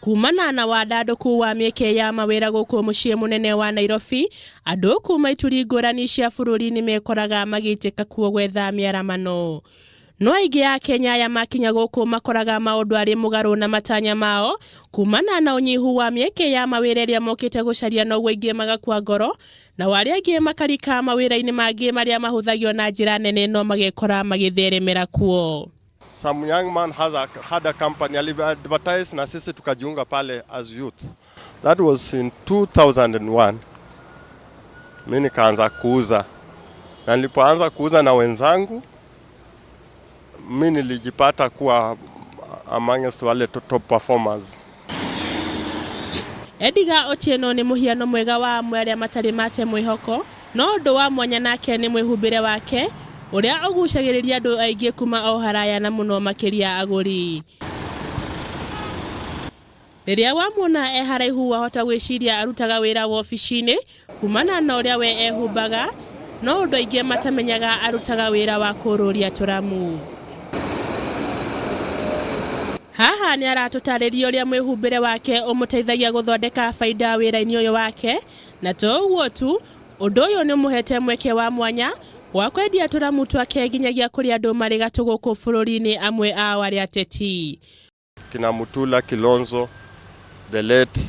Kumana na wandandũku wa mĩeke ya mawĩra gũkũ mũciĩ mũnene wa Nairobi, andũ kuma ituri ngũrani cia bũrũri nĩ mekoraga magĩitĩka kuo gwetha mĩaramano. No aingĩ a Kenya aya makinya gũkũ makoraga maũndũ arĩ mũgarũ na matanya mao kumana na ũnyihu wa mĩeke ya mawĩra ĩrĩa mokĩte gũcaria, noguo aingĩ magakua ngoro, nao arĩa angĩ makarika mawĩra-inĩ mangĩ marĩa mahũthagio na njĩra nene no magekora magĩtheremera kuo. Some young man had a company, advertise na sisi tukajiunga pale as youth. That was in 2001. Mimi nikaanza kuuza, na nilipoanza kuuza na wenzangu, mi nilijipata kuwa amongst wale top performers. Edgar Otieno nĩ mũhiano mwega wa amwe arĩa matarĩ mate mwĩhoko, no ũndũ wa mwanya nake nĩ mwĩhumbĩre wake ũrĩa ũgucagĩrĩria andũ aingĩ kuma o haraya na mũno makĩria agũri. Rĩrĩa wamuona e haraihu wahota gwĩciria arutaga wĩra wobici-inĩ kumana na ũrĩa we ehumbaga, no ũndũ aingĩ matamenyaga arutaga wĩra wa kũrũria tũramu. Haha nĩ aratũtarĩria ũrĩa mwĩhumbĩre wake ũmũteithagia gũthondeka baida wĩra-inĩ ũyũ wake, na to ũguo tu, ũndũ ũyũ nĩ ũmũhete mweke wa mwanya wa kwendia tũramu twake nginyagia kũrĩ andũ marĩ gatũ gũkũ bũrũri-inĩ, amwe ao arĩa ateti. Kina Mutula Kilonzo, the late,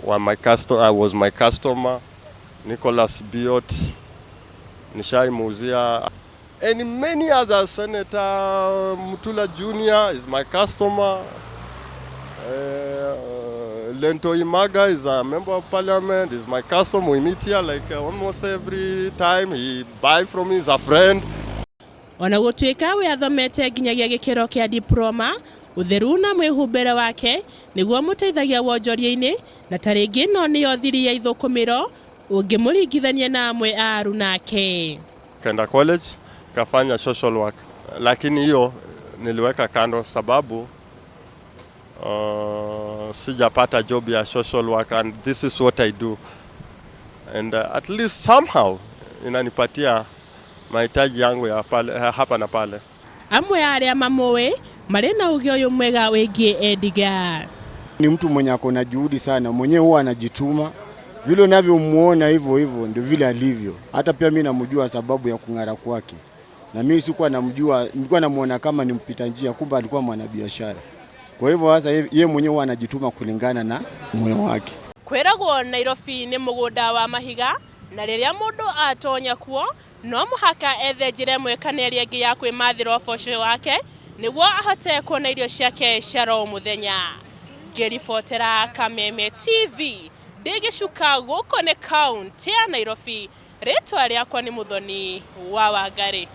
wa my customer, I was my customer. Nicholas Biot, nishaimuuzia, and many others. Senator Mutula Jr. is my customer. Lento Imaga is a member of parliament, is my customer. We meet here like almost every time. He buy from me, he's a friend. Ona gũtuĩka we athomete nginyagia gĩkĩro kĩa diploma, ũtheru na mwĩhumbĩre wake nĩguo mũteithagia wonjoria-inĩ, na ta rĩngĩ ĩno nĩyo thiri ya ithũkũmĩro ũngĩmũringithania na amwe a arunake. Kenda college kafanya social work, lakini hiyo niliweka kando sababu sijapata job ya social work, and this is what I do, and at least somehow inanipatia mahitaji yangu ya pale, hapa na pale. Amwe a arĩa mamũĩ marĩ na uge ũyũ mwega wĩgiĩ Edgar. Ni mtu mwenye ako na juhudi sana, mwenyewe huwa anajituma vile unavyomuona hivyo hivyo ndio vile alivyo. Hata pia mimi namjua sababu ya kung'ara kwake, na mimi sikuwa namjua, nilikuwa namuona kama ni mpita njia, kumbe alikuwa mwanabiashara. Kwa hivyo sasa yeye mwenyewe huwa anajituma kulingana na moyo wake. Kwĩragwo Nairobi nĩ mũgũnda wa mahiga, na rĩrĩa mũndũ atonya kuo no mũhaka ethe njĩra ĩmwe kana ĩrĩa ĩngĩ ya kwĩmathĩra ũboco wake nĩguo ahote kuona irio ciake cia ro mũthenya. Ngĩribotera Kameme TV ndĩ gĩcuka gũkũ nĩ kaunti ya Nairobi, rĩtwa rĩakwa nĩ Mũthoni wa Wangari.